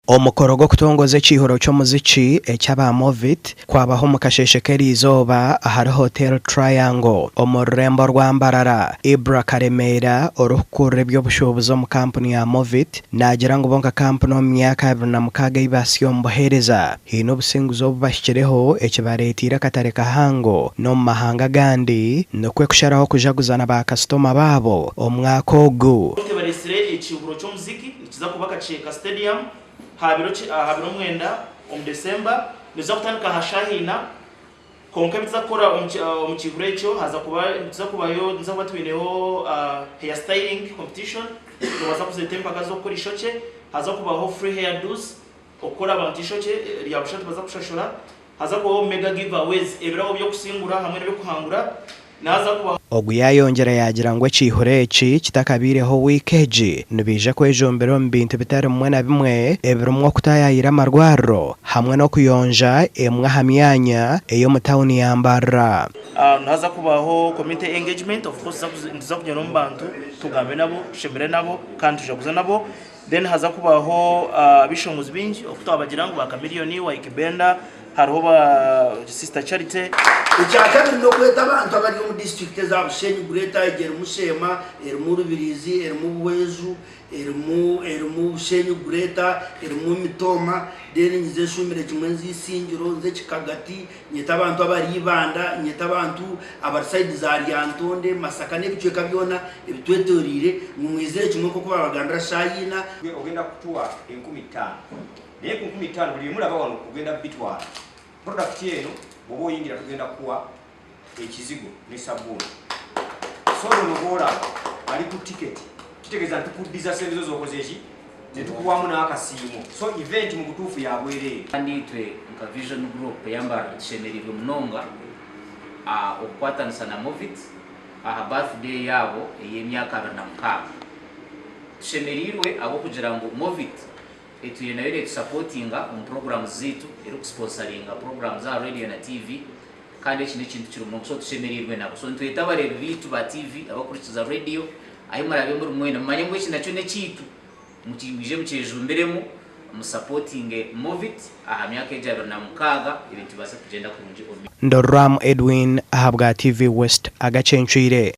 Omukoro gw'okutongoza ekiihuro ky'omuziki eky'aba Movit kwabaho omu kasheeshe k'eriizooba ahari Hotel Triangle omu rurembo rwa Mbarara. Ibra Karemera orikukurira eby'obushuubuzi omu kampuni ya Movit naagira ngu bo nka kampuni omu myaka 26 ei baasya omu buheereza haine obusinguzi obu bahikireho ekibareeteire akatare kahango n'omu mahanga agandi nikwo kusharaho kujaguza na baakasitoma baabo omwaka ogu. Bareetsire ekiihuro ky'omuziki. Nikiza kuba Kakyeka Stadium aha biro aha biro mwenda omu December. Nikiza kutandika aha shaaha ina kwonka ebi tuza kukora omu omu kiihuro ekyo haza kuba nituza kubayo nituza kuba twineho hair styling competition, noobaasa kuzeeta empaka z'okukora eishokye, haza kubaho free hair dos, okukora abantu eishokye rya busha tibaza kushashura. Haza kubaho mega give aways, ebirabo by'okusingura hamwe n'eby'okuhangura, nihaza kubaho. Ogu yaayongyera yaagira ngu ekiihuro eki kitakabaireho wiiki egi, nibaija kwejumbira omu bintu bitari bimwe na bimwe ebirimu okutaayaayira amarwariro hamwe n'okuyonja emwe aha myanya ey'omu tauni ya Mbarara. Nihaza kubaho community engagement, of course nituza kugyenda omu bantu tugambe nabo, tushemere nabo kandi tujaguze nabo. Then haza kubaho abishongozi bingi oku twabagira ngu ba Chameleone, Ykee Benda, hariho ba Sister Charity. Ekyakabiri n'okweta abantu abari omu disiturikiti eza Bushenyi Greater egyo erimu Sheema, erimu Rubirizi, erimu Buhweju, erimu erimu Bushenyi Greater, erimu Mitooma then nyize nshumire kimwe nze Isingiro, nze Kikagati, Nyete abantu abari Ibanda, nyete abantu abari sayidi za Lyantonde, Masaka n'ebicweka byona ebitwetoreire ngu mwizire kimwe nk'oku baabagambira shaaha ina. Gwe ogenda kutuwa 5000 naye ku 5000 buli byemulaba wano ogenda bitwala. Product eno bwoba oyingira tugenda kukuwa ekizigo ne sabbuuni. Soda ono gwolaba ali ku ticket kitegeeza nti tukuddiza sente zo zokoze ki netukuwamu n'akasiimo so event mu butuufu ya bwereere. Kandi itwe nka Vision Group eya Mbarara tushemereirwe munonga okukwatanisa na Movit aha birthday yaabo ey'emyaka 26. Tushemereirwe ahabw'okugira ngu Movit etwire nayo netusapotinga omu programs zaitu, erikusponsaringa programs aha radio na TV kandi eki n'ekintu kirungi munonga so tushemereirwe nabo. So nitweta abareebi baitu ba TV, abarikuhurikiza radio ahi muraabe muri mwena mumanye ngu eki nakyo n'ekyaitu. Mwije mukyejumbiremu musapotinge Movit aha myaka egi 26 ebintu bibaase kugyenda kurungi omu. Ndoruramu Edwin ahabwa TV West agacencwire.